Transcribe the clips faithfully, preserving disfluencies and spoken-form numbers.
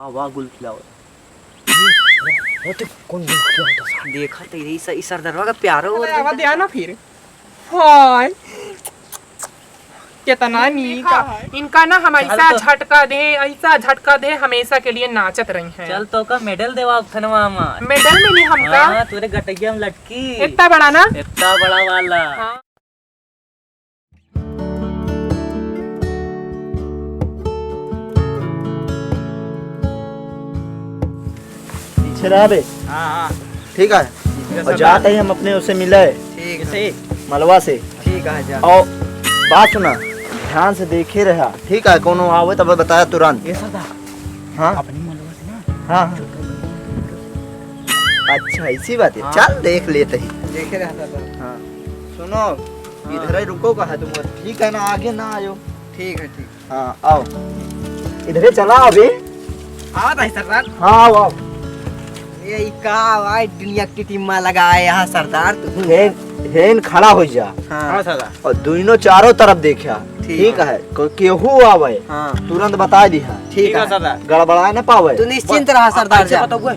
हाँ, वाह, गुल खिलाओ। वो तो कौन गुल खिलाओ तो साहब? देखा तो यही स-, ई सरदारवा का प्यारो अरे, और आवा दे ना फिर। हाय, कितना नीक है। इनका ना हम ऐसा तो झटका दे, ऐसा झटका दे, हमेशा के लिए नाचत रही हैं। चल, तोका मेडल देवा उठनवा हमार। मेडल मिली हमका? हाँ, तोरे गटैया में लटकी। इतना बड़ा ना? इतना बड़ा वाला। हाँ। पीछे रहा बे। हाँ, हाँ। ठीक है। ठीक है, और सरदार। जाते ही हम अपने उससे मिले। ठीक है। किसे? मलवा से। ठीक है, जा। और बात सुना, ध्यान से देखे रहा, ठीक है? कोनो आवे तब बताया तुरंत। ये सरदार। हाँ। अपनी मलवा से ना। हाँ, हाँ। अच्छा, इसी बात है। हाँ। चल, देख लेते ही। देखे रहा सरदार। हाँ। सुनो, हाँ। इधर ही रुको, कहा तुम, ठीक है ना, आगे ना आयो। ठीक है, ठीक। हाँ, आओ। इधरे चला अभी। आवत है सरदार। हाँ, आओ, आओ। ये ई का भाई दुनिया की टीम में लगाए यहाँ सरदार तू। हेन, हेन खड़ा हो जा। हाँ। हाँ, सरदार। और दुइनो चारों तरफ देखा। ठीक ठीक है। है। को-, केहू आवे, हाँ। तुरंत बता दिहा। ठीक ठीक है है। सरदार। गड़बड़ाए ना पावे। तू निश्चिंत रहा सरदार, ऐसे जा। बताओ भाई।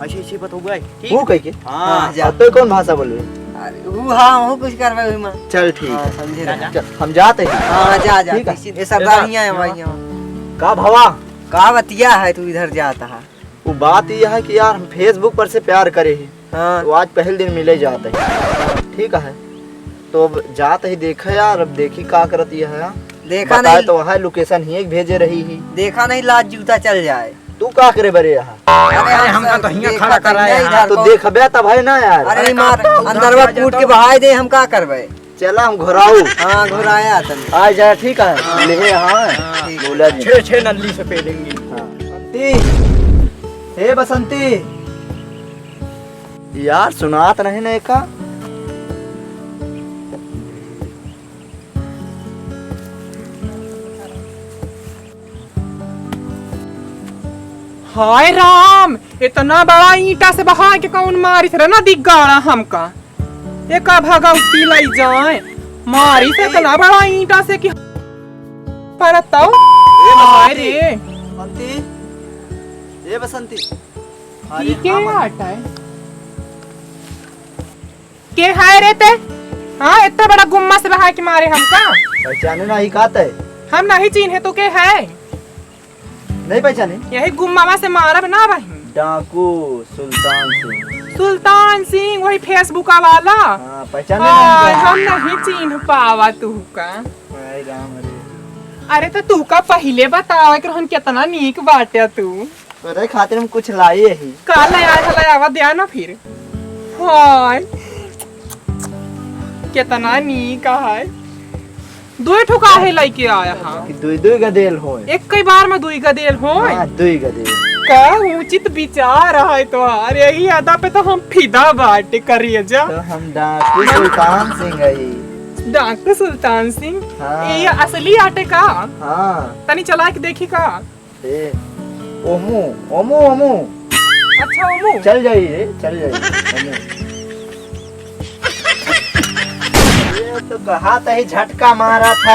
ऐसे, ऐसे बताओ भाई। ठीक? वो कह के? हाँ, हाँ, जा। अब तो कौन भाषा बोलबे? अरे, वो हाँ, वो कुछ करबे वही में। चल ठीक हाँ, है। समझे जा, रहे। जा। चल, हम जाते हैं। हाँ, जा, जा, ठीक है। किसी, ये सरदार जा। यहाँ है, वही यहाँ। का भवा? का बतिया है, तू इधर जाता है? वो बात यह है कि यार, हम Facebook पर से प्यार करे ही। हाँ। तो आज पहले दिन मिले जाते हैं। ठीक है। तो अब जाते ही देखे यार, अब देखी का करती है यार। देखा बताए नहीं। तो वहाँ location ही एक भेजे रही ही। देखा नहीं, लाज जूता चल जाए। तू का करे बरे यहाँ? अरे, अरे, हम हमका तो हियाँ देखा खड़ा तो कराए नहीं हैं। इधर तो को। देखबे तब है ना यार। अरे, अरे, मार, का तू अंदरवा उधर कूट के जाता? बहाए दे, हम का करबे? चला, हम घुराऊ। हाँ, घुराया तनी। आ जा, ठीक है? हाँ। ले, हाँ। हाँ। ठीक। बोला जी। छे, छे नल्ली से पेलेंगे। हाँ। बसंती, हे बसंती। यार, सुनात नहीं ना एका? हाय राम, इतना बड़ा ईंटा से बहा के कौन मारिस रे नदी गाड़ा हमका? एका भगवती लई जाए, मारिस इतना बड़ा ईंटा से कि परताओ। ए हाय बसंती, रे। बसंती, ए बसंती। अरे ठीक है, हाँ, आटा है। के है रे ते? हाँ, इतना बड़ा गुम्मा से बहा के मारे हमका। पहचाने ना ही का ते? हम नहीं चीन्हे तो के है? नहीं पहचाने? यही गुम्मावा से मारब ना बहिन। डाकू सुल्तान सिंह। सुल्तान सिंह, वही Facebook वाला? हाँ, पहचाने हाय, नहीं का? हम नहीं चीन्ह पावा तुहका। हाय राम रे। अरे तो तुहका पहिले बतावे के रहन, कितना नीक बाटे तू। तोरे खातिर हम कुछ लाए ही। का ले आए हला, आवा द्या ना फिर। हाय, कितना नीक है। दुई ठो काहे लइके आया हा? कि दुई दुई गदेल होए। एक कई बार में दुई गदेल होए? हाँ, दुई गदेल। का उचित विचार है तोहार, यही अदा पे तो हम फिदा बाटे करिए जा। तो हम डाकू सुल्तान सिंह हई। डाकू सुल्तान सिंह? हाँ। ये असली आटे का? हाँ। तनी चला के देखी का? ए, ओमू, ओमू, ओमू। अच्छा, ओमू। चल जाई रे, चल जाई, ओमू। ये तो कहा था ही झटका मारा था।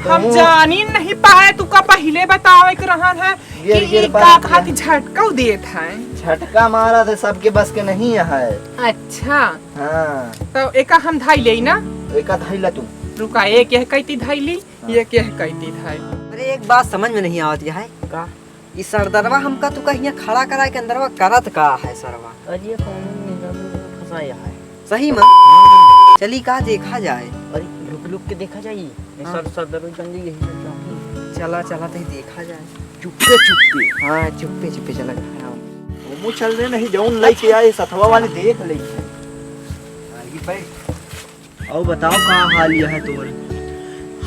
हम ओमू। जानी नहीं पाए, तू का पहिले बतावे के रहन है गिर, कि गिर ई पड़ा का था। कहा कि झटका देत है। झटका मारा था, सबके बस के नहीं है। अच्छा। हाँ। तो एका हम धाई लेई ना? एका धाई ला तू। रुका, एक यह कैती धाई ली। हाँ। ये के है कैती धाई? अरे, एक बात समझ में नहीं आवत है। का? ई सरदरवा हमका तू कहिया खड़ा करा के अंदरवा करत का है सरवा? अरे, ये कौनो मेहरारू में फंसाया है। सही में? हाँ। चली का देखा जाए? अरे, लुक लुक के देखा जाई। ये हाँ। सर, सरदरवा जल्दी यही में जाऊंगी। चला, चला, तही देखा जाए। चुप्पे चुप्पे। हाँ, चुप्पे चुप्पे चला जाए। हाँ। ओमू चल रहे नहीं, जौन लइके आए, सथवा वाले देख ले। आइए, बैठ। और बताओ, का हाल यह है तोर?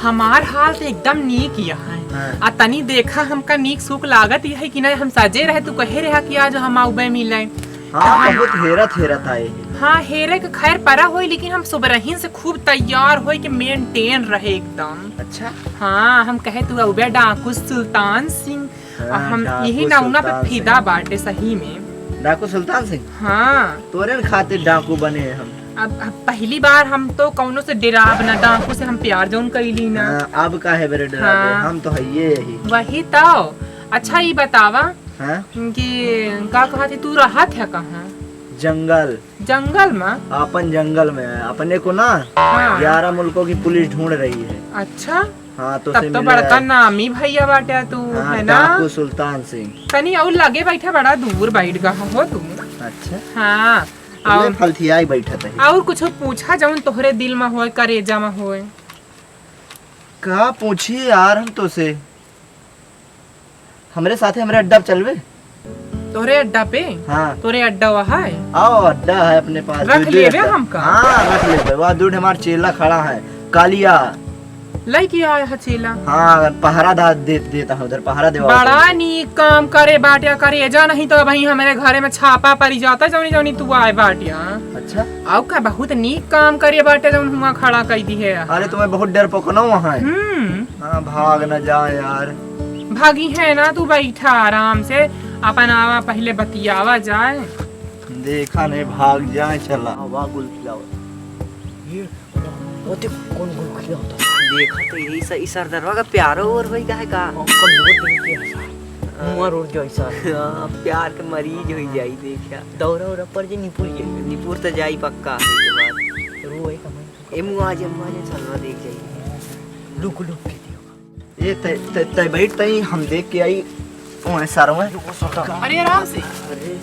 हमार हाल तो एकदम नीक यह है। हाँ। आ तनी देखा, हमका नीक सूक लागत यह है कि नहीं, हम सजे रहे, तू कहे रहा कि आज हम आउबे मिले। हाँ, तो हम बहुत हेरत हेरत आए हैं। हाँ, हेरे के खैर परा होई, लेकिन हम सुबरहिन से खूब तैयार होई के maintain रहे एकदम। अच्छा। हाँ, हम कहे तू आउबे डाकू सुल्तान सिंह। हाँ, आ हम डाकू यही नाउना पे सुल्तान फिदा सिंह। बाटे सही में। डाकू सुल्तान सिंह? हाँ। तोरे न खातिर डाकू बने हैं हम। अब, अब पहली बार हम तो कौनो से डेराब ना, डाकू से हम प्यार जौन कैली ना। हाँ, अब काहे बरे डेराबे? हाँ। हम तो हइये यही। वही तो। अच्छा, ई बतावा हाँ? कि का कहत ही, तू रहत है कहाँ? जंगल। जंगल में? अपन जंगल में है। अपने को ना हाँ। ग्यारह मुल्कों की पुलिस ढूंढ रही है। अच्छा? हाँ, तो तब से तो मिले बड़का आए। नामी भैया बाटे तू, हाँ, है ना? डाकू सुल्तान सिंह। तनी और लगे बैठा, बड़ा दूर बैठ गया हो तू। अच्छा। हाँ। तो ले और फलथियाई बैठत है। और कुछ पूछा जौन तोहरे दिल में होए, करेजा में होए। का पूछी यार हम तो से? हमरे साथे हमरे अड्डा पे चलबे? तोरे अड्डा पे? हाँ। तोरे अड्डा वहाँ है? आओ, अड्डा है अपने पास, रख दो, दो लेबे अड्डा। हमका? हाँ, रख लेबे। वहाँ दूर हमार चेला खड़ा है, कालिया। लइके आया है चेला? हाँ, पहरा दा-, दे-, देता है उधर, पहरा देवा बड़ा होता है। नीक काम करे बाटे, करेजा, नहीं तो अबहीं हमरे घरे में छापा पड़ी जाता, जौनी जौनी तू आए बाटे। अच्छा। आओ का, बहुत नीक काम करे बाटे, जौन हुआ खड़ा कई दी है। अरे, तुम्हें बहुत डर पकनो वहाँ है। हम्म। हाँ, भाग न जाए यार। भागी है ना, तू बैठा आराम से, अपन आवा पहले बतियावा जाए। देखा नहीं, भाग जाए, चला। हाँ, वाह, गुल खिलाओ। ये, वो देख, कौन गुल खिलाओ था? देखा तो यही सा, ई सरदारवा का प्यारो और होई का है का? हाँ, कमजोर दिल के है सा। मुआ रोड जो ऐसा। हाँ, प्यार के मरीज होई जाई, देखा। दौरा और ऊपर जे निपुर जाई। निपुर तो जाई पक्का, ये तो बात। रो है कमाई। ए मुआ जे, मुआ जे, चलवा देख जाई। लुक, लुक के देखो। ए, तै, तै, तै बैठ, तई हम देख के आई। ओ, ए, सारवा। अरे, आराम से। अरे।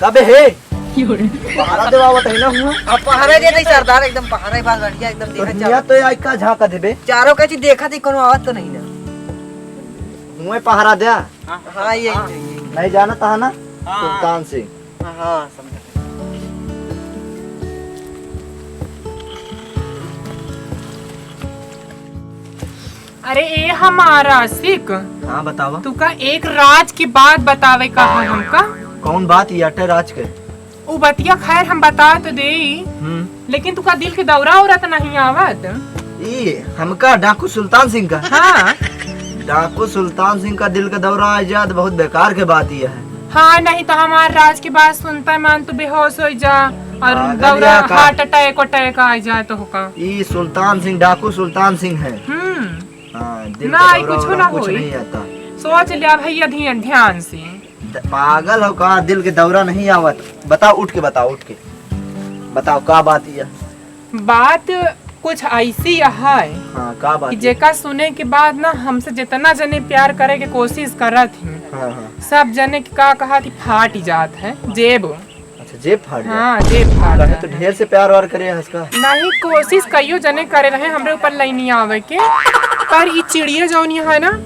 कबे हे? पहरा देवावत है ना हुआ? अब पहरा दे दे सरदार, एकदम पहरा ही बात बढ़िया, एकदम तो देखा हियाँ चारों। तो आई का झाँका देबे? चारों का चीज देखा थी, कोनो आवत तो नहीं ना। हुए पहरा दे। हाँ, ये, ये, ये। नहीं जानत है ना? हाँ। सुल्तान सिंह। हाँ, हाँ, समझा। अरे ए हमार आशिक, हाँ, बतावा। तुका एक राज की बात बतावे का है हमका। कौन बात ये अटे राज के? उ बतिया खैर हम बता तो देई, हम्म। लेकिन तुका दिल के दौरा औरत नहीं आवत? ई हमका डाकू सुल्तान सिंह का? हाँ। डाकू सुल्तान सिंह का दिल का दौरा आ जात, बहुत बेकार के बात ये है। हाँ, नहीं तो हमार राज की बात सुनता है मान तू बेहोश हो जा और पागल दौरा या का? Heart attack attack आ जाए तो होका। ई सुल्तान सिंह, डाकू सुल्तान सिंह है। हम्म। हाँ, दिल ना, का ई दौरा कुछो औरा ना कुछ होई। नहीं आता। सोच लिया भैया ध्यान, ध्यान से। द-, पागल हो का? दिल के दौरा नहीं आवत। बताओ, उठ के बताओ, उठ के बताओ का बात ये? बात कुछ ऐसी है हाँ, का बात कि है? जेका सुने के बाद ना हमसे जितना जने प्यार करे के कोशिश करत ही, हाँ, हाँ। सब जने के का कहा थी फाट जात है जेब। अच्छा, जेब फाट जात? हाँ, जेब फाट जात। तो ढेर से प्यार वार करे हंस का। नहीं, कोशिश कईयो जने करे रहे हमरे ऊपर लाइन आवे के, पर ई चिड़िया जौन है ना,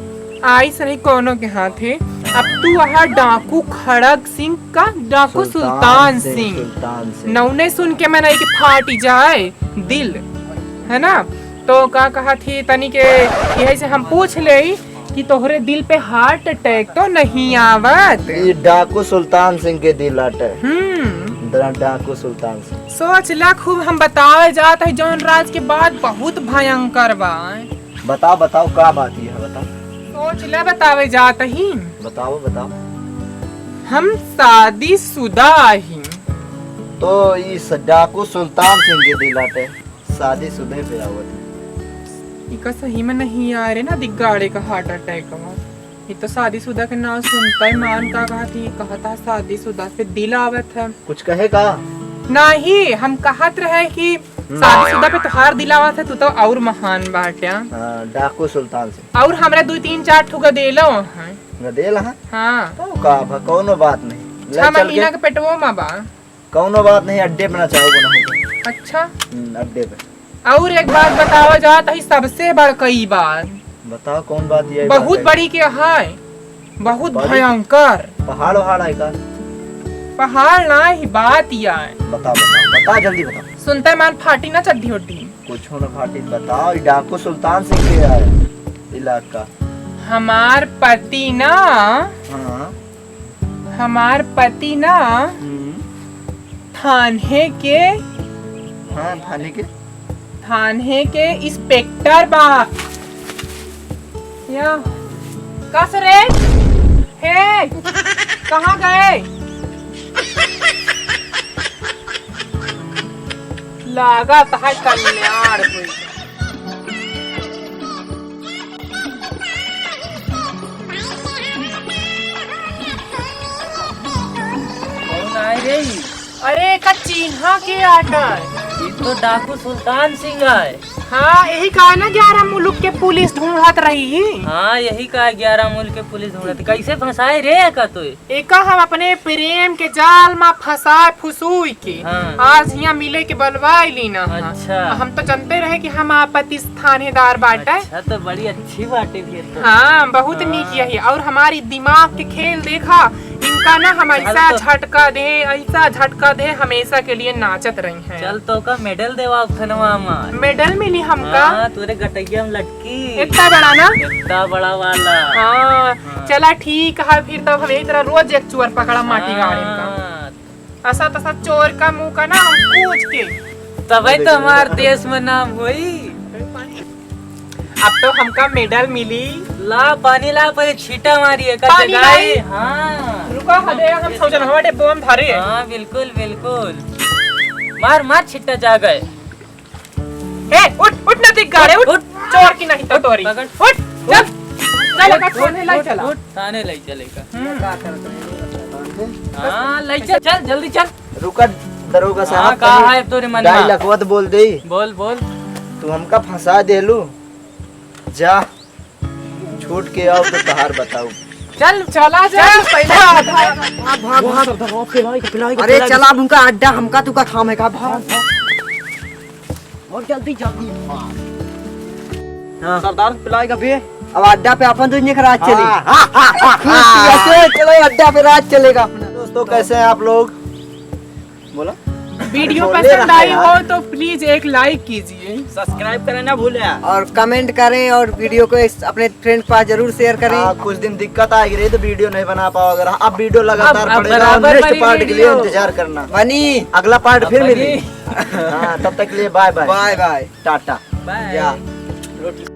आइस नहीं कोनो के हाथे। अब तू वहाँ डाकू खड़ग सिंह का, डाकू सुल्तान सुल्तान सिंह, सिंह। सुल्तान सिंह। नौने सुन के मन आई कि फाटी जाए दिल, है ना? तो का कहा थी तनी के यही से हम पूछ ले कि तोहरे दिल पे heart attack तो नहीं आवत? ये डाकू सुल्तान सिंह के दिल अटे। हम्म। डा-, डाकू सुल्तान सिंह। सोच ला खूब हम बतावे जात है जौन राज के बात बहुत भयंकर बा। बताओ, बताओ, का बात ये है, बताओ। सोच ले, बतावे जात ही। बताओ, बताओ। हम शादीशुदा ही। तो इस डाकू सुल्तान सिंह के दिल अटे, शादीशुदे पे आवत है। इका सही में नहीं आ रहे ना, दिग्गाड़े का heart attack हुआ। ये तो शादीशुदा के नाम सुनता ही मान का कहा थी, कहता शादीशुदा पे दिल आवत है। कुछ कहे का? नहीं, हम कहत रहे कि हम्म। शादीशुदा पे तोहार दिल आवत है, तू तो और महान बाट्या। हाँ, डाकू सुल्तान से। और हमरा दो तीन चार ठो गदेलो हैं। गदेल हैं? हाँ। तो का भा, कौनो बात नहीं। ले छह चल के। महीना के पेटवो में बा। कौनो बात नहीं, अड्डे पे ना चाहो बनाओ। अच्छा। हम्म, अड्डे पे। और एक बात बतावा जात है, सबसे बड़का ई बात। बताओ कौन बात ये बहुत बात है? बड़ी के है, बहुत बड़ी? भयंकर। पहाड़ वहाड़ है का? पहाड़ ना ही बात ये है। बताओ, बताओ, बताओ, जल्दी बताओ। सुनते मान फाटी ना चड्ढी उड्ढी। कुछ ना फाटी, बताओ, ये डाकू सुल्तान सिंह के है इलाका। हमार पति ना हाँ। हमार पति ना हम्म। थाने के हाँ, थाने के? थाने के इंस्पेक्टर बा। या। कस रे? हे, कहाँ गए? लागत है कल्याण हुई। यही। अरे, एका चीन्हा के आटा है। ये तो डाकू सुल्तान सिंह है। हाँ, यही का ना ग्यारह मुल्क के पुलिस ढूंढत रही ही। हाँ, यही का ग्यारह मुल्क के पुलिस ढूंढत। कैसे फंसाए रे एका तो? एका हम अपने प्रेम के जाल मा फंसाए फुसुई के। हाँ। आज हियाँ मिले के बलवाई लीना है। अच्छा। हम तो जानते रहे कि हम आपतिस थानेदार बाटे। अच्छा, तो बड़ी अच्छी बाटे फिर तो। हाँ, बहुत हाँ। नीक यही। और हमारी दिमाग के खेल देखा, इनका ना हम चल ऐसा तो। झटका दे, ऐसा झटका दे, हमेशा के लिए नाचत रही हैं। चल तो का मेडल देवा थनवा मा। मेडल मिली हमका? हाँ, तोरे गटैया में लटकी। इतना बड़ा ना? इतना बड़ा वाला। हाँ, हाँ। चला ठीक है, फिर तब हम एक तरह रोज एक चोर पकड़ा माटी गाड़ी का। हाँ। ऐसा तैसा चोर का मुंह का ना हम पूछ के। तबे तो हमार देश में नाम होई। अब तो हमका मेडल मिली। ला पानी ला, पहले छीटा मारी एका पानी जगाई। लाई। हाँ। रुका, हदे हम सौजन हवा डे बोम धरे। हाँ, बिल्कुल, बिल्कुल। मार, मार छीटा जा गए। ए, उठ, उठ ना दिख गाड़े, उठ। उठ। चोर की नहीं तो तोरी। पकड़। उठ, चल। उठ, चल, उठ, थाने लाई उठ, चला। उठ, थाने लाई चलेगा। हम्म। हाँ, लाई चल, चल, जल्दी चल। रुका, दरोगा साहब, हाँ, का कहीं है तोरे मन ढाई में? लखवा तो बोल दे। बोल, बोल। तू हमका फंसा देलू, जा, छूट के आओ तो तहार बताऊ। चल, चला जा, चल, पहले भाग, भाग, भाग, भाग। अरे, चला, अब उनका अड्डा हमका, तुका थाम है का, भाग, भाग। और जल्दी, जल्दी। हाँ। सरदार पिलाएगा बे। अब अड्डा पे अपन दुनिया का राज चलेगा। हाँ, हाँ, हाँ, हाँ, हाँ। खुश पिया से चलो, अड्डा पे राज चलेगा अपना। दोस्तों, कैसे हैं आप लोग? बोलो। वीडियो बोले पसंद रहा आई यार। हो तो please एक like कीजिए। Subscribe करें ना भूले। और comment करें और वीडियो को इस, अपने friend के पास जरूर share करें। हाँ, कुछ दिन दिक्कत आ गई रही तो वीडियो नहीं बना पाओ। अगर अब वीडियो लगातार अब, अब पड़ेगा, बराबर next बनी part के लिए वीडियो। इंतजार करना। बनी। अगला part अब फिर बनी। मिलेगी। हाँ, तब तक के लिए bye bye। Bye bye। टाटा। Bye। या। रोटी।